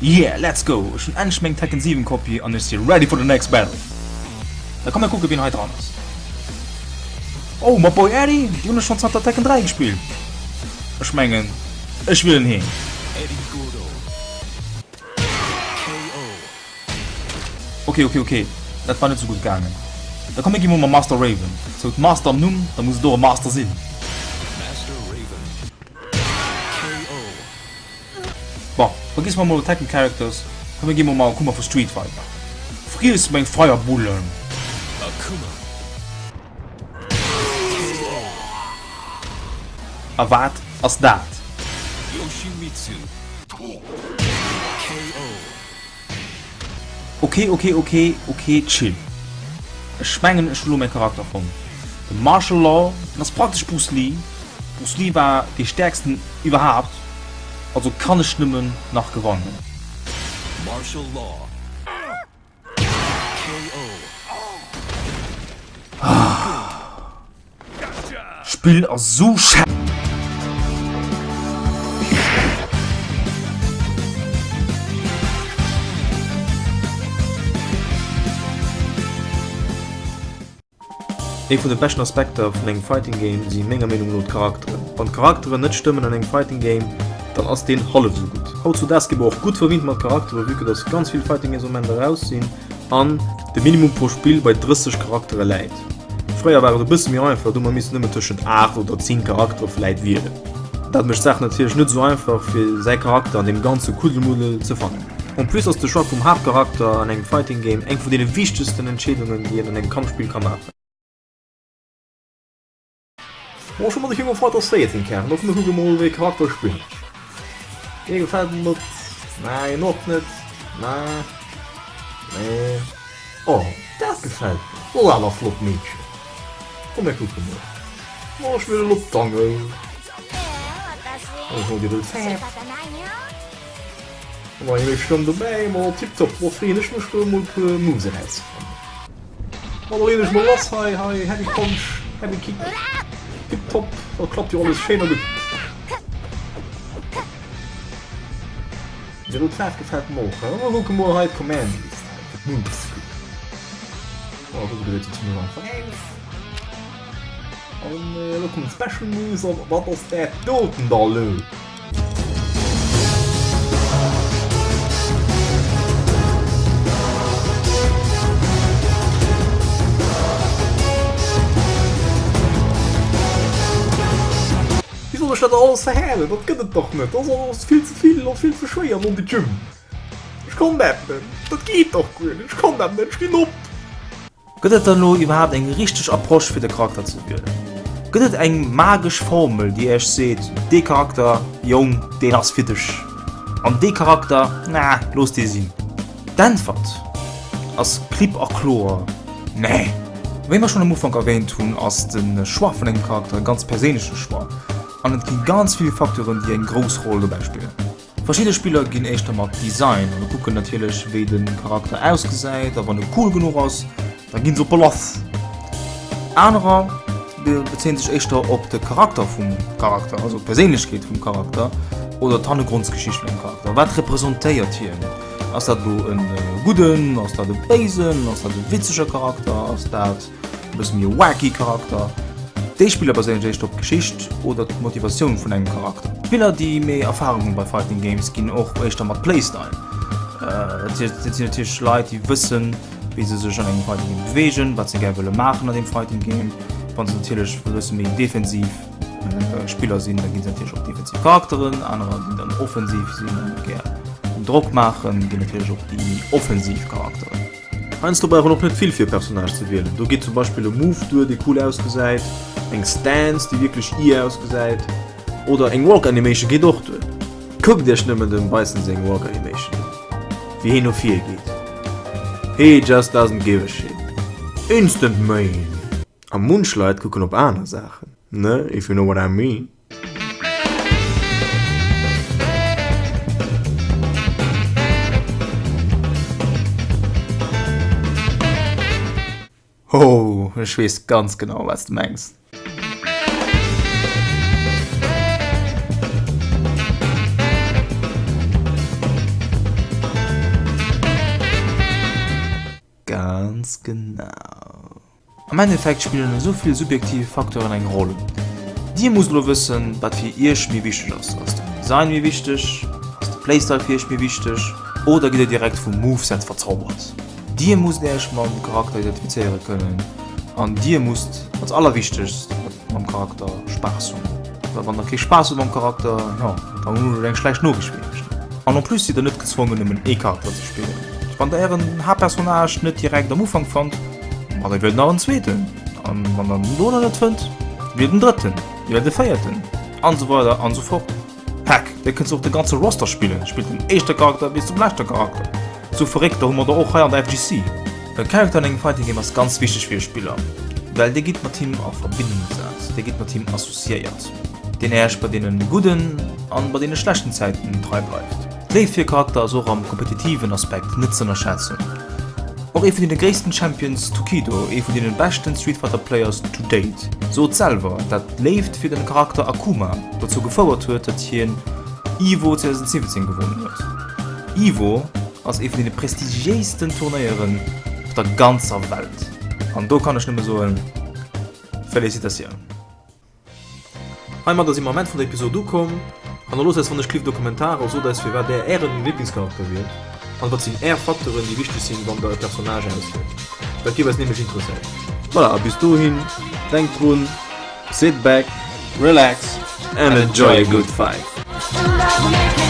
Yeah, let's go! Ech hunn endlech meng Tekken 7 Kopie an ech si ready for the next battle! Da komm mir kucke wien hei dran ass. Oh, my boy Eddie! Déi hunn ech schonn zanter Tekken 3 gespillt. Ech mengen, ech wielen heen. Eddie Gordo KO. Ok, ok, ok, dat war net sou gutt gaangen. Da komm mir gi mol mam Master Raven. Se huet Master am Numm, da muss et och e Master sinn. Master Raven KO. Bon, vergiss mer mol Tekken Characters, komm mir gi mol mam Akuma vu Street Fighter. Friess meng Feierbullen! Akuma KO. A wat ass dat? Yoshimitsu KO. Ok ok ok ok chill. Ech mengen ech hu lo mäi Charakter fonnt. De Martial Law, den ass praktesch Bruce Lee. Bruce Lee war dee stäerksten iwwerhaapt, also kann ech nëmmen nach gewannen. Martial Law KO. Spill ass sou schä. Ee vun de beschten Aspekter vun engem Fighting Game si menger Meenung no d'Charakteren. Wann d'Charakteren net stëmmen an engem Fighting Game, dann ass deen hallef esou gutt. Hautzudaags gi mer och gutt verwinnt mat Charakteren, vue que dass ganz vill Fighting Games am Moment eraus sinn an de Minimum pro Spill bei 30 Charaktere läit. Fréier war et e bësse méi einfach, do hu mer missen nëmmen tëschent 8 oder 10 Charaktere vläit wielen. Dat mécht d'Saach natierlech net esou einfach fir säi Charakter an deem ganze Kuddelmuddel ze fannen. En plus ass de Choix vum Haaptcharakter an engem Fighting Game eng vun deene wichtegsten Entscheedungen déi een an engem Kampfspill ka maachen. Bon, ech hu mer de King of Fighters 14 kaf, an da kucke mer mol wéi ee Charakter ech spillen. Dee gefält mer net, neen och net, nee, nee. Oh, dat gefält mer, dat ass awer flott Meedchen. Komm mir kucke mol. Oh, ech wielen op d'Angel. Ech mol déi rout Faarf. An eng méi Stëmm dobäi, ma tiptop. Lo freeën ech mech do mol e puer Moves erauszefannen. Ma da leen ech mol lass hei, hei, Heavy Punch, Heavy Kick, tiptop, dat klappt jo alles schéin a gutt. Déi rout Faarf gefält mer och. Mä kucke mol hei d'Command List hei fir d'Moves ze kucken. Oh, do gesäit se zimlech einfach aus. An elo kommen d'Special Moves an wat ass dat doten da elo? Wéi soll ech dat alles verhalen? Dat gëtt et dach net! Dat ass alles vill ze vill a vill ze schwéier, non de Jim! Ech kann dat net! Dat geet dach guer net! Ech kann dat net! Ech ginn op! Gëtt et dann elo iwwerhaapt eng richteg Approche fir de Charakter ze wielen? Gëtt et eng magesch Formel déi iech seet, dee Charakter, Jong, deen ass fir dech an dee Charakter, na, looss dee sinn? D'Äntwert ass klipp a kloer, Nee! Wéi mer schonn am Ufank erwähnt hunn, ass de Choix vun engem Charakter e ganz perséinleche Choix an et gi ganz vill Facteuren déi eng grouss Roll dobäi spillen. Verschidde Spiller ginn éischter mat Design an kucken natierlech wéi de Charakter ausgesäit a wann e cool genuch ass, da ginn se op e lass. Anerer bezéien sech éischter op de Charakter vum Charakter, also d'Perséinlechkeet vum Charakter oder d'Hannergrondsgeschicht vun engem Charakter. Wat representéiert hien? Ass dat elo e gudden, ass dat e béisen, ass dat e witzege Charakter, ass dat e bësse méi e wacky Charakter. Déi Spiller baséieren sech éischter op d'Geschicht oder d'Motivatioun vun engem Charakter. Spiller déi méi Erfarung hunn bei Fighting Games ginn och éischter mat Playstyle. Dat sinn natierlech Leit déi wëssen wéi se sech an engem Fighting Game beweegen, wat se gär wëlle maachen an deem Fighting Game. Wann se natierlech e bësse méi defensiv Spiller sinn, da ginn se natierlech op defensiv Charakteren. Anerer déi dann offensiv sinn an gär Drock maachen, ginn natierlech op déi méi offensiv Charakteren. Heiansdo brauch een och net vill fir e Personnage ze wielen. Do geet zum Beispill e Move duer, dee cool ausgesäit, eng Stance, déi wierklech i ausgesäit, oder eng Walk Animation geet och duer. Kuckt iech nëmmen dem Bison seng Walk Animation un, wéi heen no vir geet. He just doesn't give a shit. Instant main! A munch Leit kucken op aner Saachen, ne, if you know what I mean. Ho, ech weess ganz genau wat s de mengs. Ganz genau. Am Endeffekt spillen esou vill subjektiv Facteuren eng Roll. Dir musst elo wëssen, wat fir iech méi wichteg ass. Ass den Design méi wichteg? Ass de Playstyle fir iech méi wichteg? Oder gitt dir direkt vum Moveset verzaubert? Dir musst iech mam Charakter identifizéiere kënnen an dir musst als allerwichtegst mam Charakter Spaass hunn. Well wann der kee Spaass hutt mam Charakter, jo, dann hunn ech eng schlecht Noriicht fir iech. An en plus sidd der net gezwongen nëmmen ee Charakter ze spillen. Wann der ären Haaptpersonnage net direkt am Ufank fannt, ma da wielt nach en zweeten. An wann der en do nach net fënnt, wielt en drëtten, wielt e véierten, an esou weider an esou fort. Heck, dir kënnt och de ganze Roster spillen, spillt den éischte Charakter bis zum leschte Charakter. Sou Verréckter hu mer der och hei an der FGC. E Charakter an engem Fighting Game ass ganz wichteg fir e Spiller, well dir gitt mat him a Verbindung gesat, dir gitt mat him associéiert, deen äech bei deene gudden an bei deene schlechten Zäiten trei bleift. D'Léift fir e Charakter ass och am kompetitiven Aspekt net z'ënnerschätzen. Och ee vun deene gréissten Champions, Tokido, ee vun deene beschten Street Fighter Players to date, sot selwer, dat d'Léift fir den Charakter Akuma dozou gefouert huet, dat hien Evo 2017 gewonnen huet. Evo ass ee vun deene prestigiéisten Turnéieren op der ganzer Welt an do kann ech nëmme soen, Felicitatioun! Heimadder si mer am Enn vun der Episode ukomm. Hannerloosst eis wann ech klift e Kommentar a sot eis firwat där ären Liblingscharakter wielt an wat sinn är Facteuren déi wichteg sinn wann der e Personnage auswielt. Dat géif eis nämlech interesséieren. Voilà, a bis dohin, denkt drun, sit back, relax and enjoy a good fight!